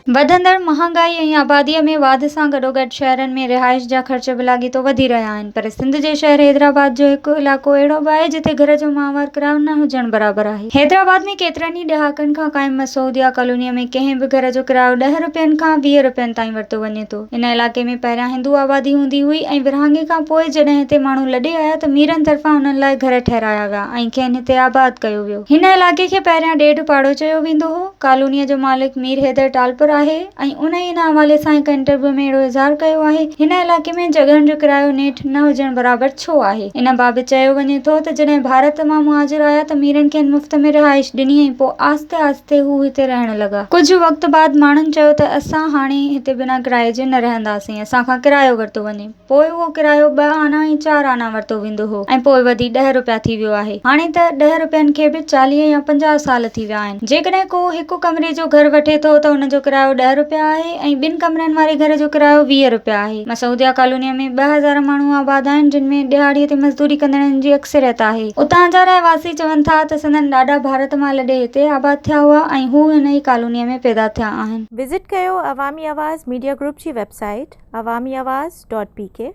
وڌندڙ مهانگائي ۽ آباديء ۾ واڌ سان گڏوگڏ شهرن ۾ رهائش جا خرچ به لاڳيتو وڌي رهيا آهن پر سنڌ جي شهر حيدرآباد جو هڪ علائقو اهڙو به آهي جتي گهر جو ماهوار ڪرايو نه هجڻ برابر آهي. حيدرآباد ۾ ڪيترن ئي ڏهاڪن کان قائم مسعوديه ڪالونيء ۾ ڪنهن به گهر جو ڪرايو ڏهه رپين کان 20 رپين تائين ورتو وڃي ٿو. ان علائقي ۾ پهريان هندو آبادي هوندي هئي ۽ ورهاڱي کان پوء جڏهن هتي ماڻهو لڏي آيا ته ميرن طرفان انهن لاء گهر ٺهرايا ويا ۽ کين هتي آباد ڪيو ويو. هن علائقي کي پهريان ڏيڍ پاڙو چيو ويندو هو. ڪالونيء جو مالڪ مير حيدر ٽالپر آهي ۽ ان ئي ان حوالي سان هڪ انٽرويو ۾ اهڙو اظهار ڪيو آهي، هن علائقي ۾ جڳهن جو ڪرايو نيٺ نه هجڻ برابر ڇو آهي؟ ان بابت چيو وڃي ٿو ته جڏهن ڀارت مان مهاجر آيا ته ميرن کين مفت ۾ رهائش ڏني ۽ پوء آهستي آهستي هو هتي رهڻ لڳا. ڪجهه وقت بعد ماڻهن چيو ته اسان هاڻي هتي بنا ڪرائي جي نه رهنداسين، اسان کان ڪرايو ورتو وڃي. پوء اهو ڪرايو ٻه آنا ۽ چار آنا ورتو ويندو هو ۽ پوء وڌي ڏهه رپيا ٿي ويو آهي. هاڻي ته ڏهه رپين کي به 40 يا 50 سال ٿي ويا آهن. جيڪڏهن ڪو هڪ ڪمري جو گهر وٺي ٿو ته ان جو ڪرايو ڏهه رپيا آهي ۽ ٻن ڪمرن واري گهر جو ڪرايو 20 رپيا آهي. مسعوديه ڪالونيء ۾ 2000 ماڻهو آباد آهن جن ۾ ڏهاڙيء تي مزدوري ڪندڙن جي اڪثريت آهي. اتان جا رهواسي چون ٿا ته سندن ڏاڏا ڀارت مان لڏي هتي آباد ٿيا هئا ۽ هو هن ئي ڪالونيء ۾ پيدا ٿيا آهن. وزٽ ڪيو عوامي آواز ميڊيا گروپ جي website. Awami Awaz dot P K.